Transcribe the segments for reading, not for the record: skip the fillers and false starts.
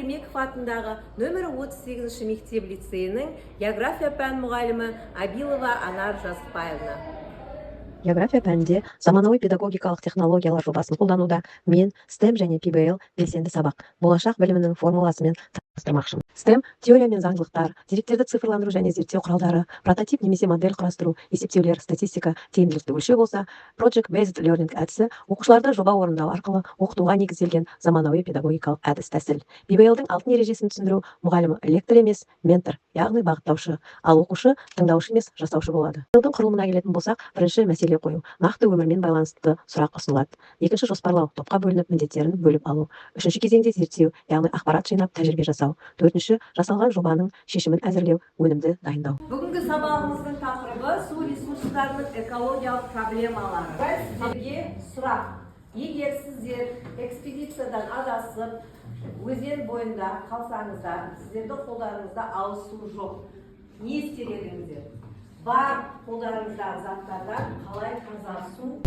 Ермеков атындағы нөмірі 38 мектеп лицейінің география пән мұғалімі Абилова Анар Жазықбаевна. География пәнінде заманауи педагогикалық технологиялар жобасын қолдануда мен STEM және PBL белсенді сабақ болашақ білімінің формуласымен таныстырмақшымын. STEM теория мен заңдылықтар, деректерді цифрландыру және зерттеу құралдары, прототип немесе модель құрастыру, есептеулер, статистика, тиімділікті өлшеу болса, Project Based Learning әдісі оқушыларды жоба орындау арқылы оқытуға негізделген заманауи педагогикалық әдіс тәсіл. PBL-дің алтын ережесін түсіндіру: мұғалім лектор емес, ментор, яғни бағыттаушы, ал оқушы тыңдаушы емес, жасаушы болады. PBL-дің құрылымына келетін болсақ, бірінші мәселе қою, нақты өмірмен байланысты сұрақ ұсынылады. Екінші жоспарлау, топқа бөлініп міндеттерін бөліп алу. Үшінші кезеңде зерттеу, яғни ақпарат жинап, тәжірибе жасау. Төртінші жасалған жобаның шешімін әзірлеу, өнімді дайындау. Бүгінгі сабағымыздың тақырыбы су ресурстарының экологиялық проблемалары. Сіздерге сұрақ. Егер сіздер экспедициядан адасып, өзен бойында қалсаңыздар, сіздердің қолдарыңызда ауыз су жоқ. Не істер едіңіздер? Бар қолдарыңыздағы заттардан қалай таза су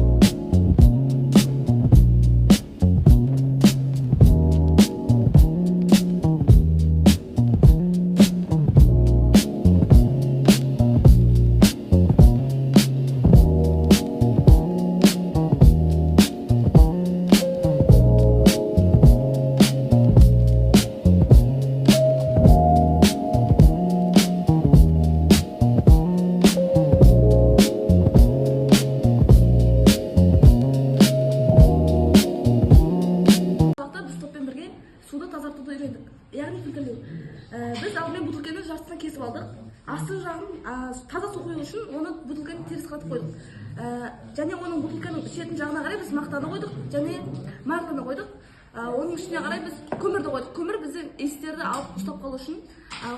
Сабақта біз топпен бірге суды тазартуды үйрендік, яғни фильтрлеу. Біз алдымен бутылканы жартысынан кесіп алдық, асты жағын таза су құю үшін оны бутылканы теріс қаратып қойдық. Және оның бутылканың ішетін жағына қарай біз мақтаны қойдық және марланы қойдық. Оның үстіне қарай біз көмірді қойдық. Көмір біздің иістерді алып ұстап қалу үшін.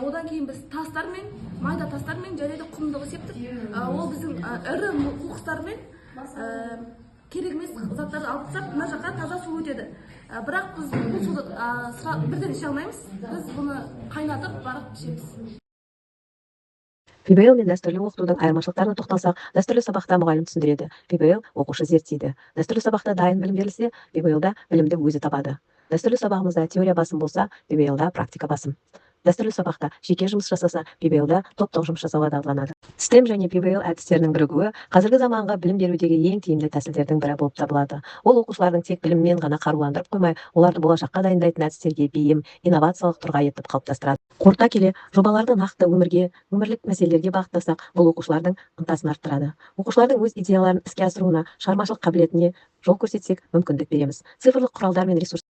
Одан кейін біз тастармен, майда тастармен және де құмдығы септік. Ол біздің ірі қоқыстармен керек емес заттарды алып тастап, мына жаққа таза су өтеді. Бірақ біз бұл суды бірден іше алмаймыз, біз бұны қайнатып барып ішеміз. PBL мен дәстүрлі оқытудың айырмашылықтарына тоқталсақ, дәстүрлі сабақта мұғалім түсіндіреді, PBL оқушы зерттейді. Дәстүрлі сабақта дайын білім берілсе, PBL-да білімді өзі табады. Дәстүрлі сабағымызда теория басым болса, PBL-да практика басым. Дәстүрлі сабақта жеке жұмыс жасаса, PBL-да топтық жұмыс жасауға дағдыланады. STEM және PBL әдістерінің бірігуі қазіргі заманғы білім берудегі ең тиімді тәсілдердің бірі болып табылады. Ол оқушылардың тек біліммен ғана қаруландырып қоймай, оларды болашаққа дайындайтын әдістерге бейім, инновациялық тұлға етіп қалыптастырады. Қорыта келе, жобаларды нақты өмірге, өмірлік мәселелерге бағыттасақ, бұл оқушылардың ынтасын арттырады. Оқушылардың өз идеяларын іске асыруына, шығармашылық қабілетіне жол көрсетсек, мүмкіндік береміз. Цифрлық құралдар мен ресурс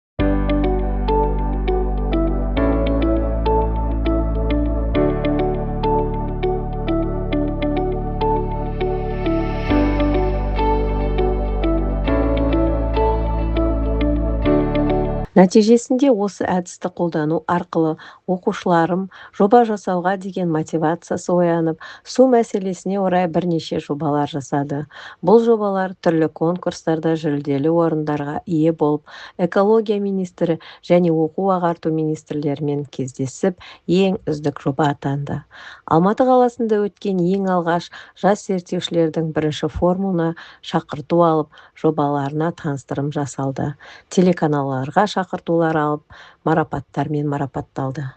Нәтижесінде осы әдісті қолдану арқылы оқушыларым жоба жасауға деген мотивациясы оянып, су мәселесіне орай бірнеше жобалар жасады. Бұл жобалар түрлі конкурстарда жүлделі орындарға ие болып, экология министрі және оқу ағарту министрлерімен кездесіп, ең үздік жоба атанды. Алматы қаласында өткен ең алғаш жас зерттеушілердің бірінші форумына шақырту алып, жобаларына таныстырым жасалды. Телеканалдарға шақыртулар алып, марапаттармен марапатталды.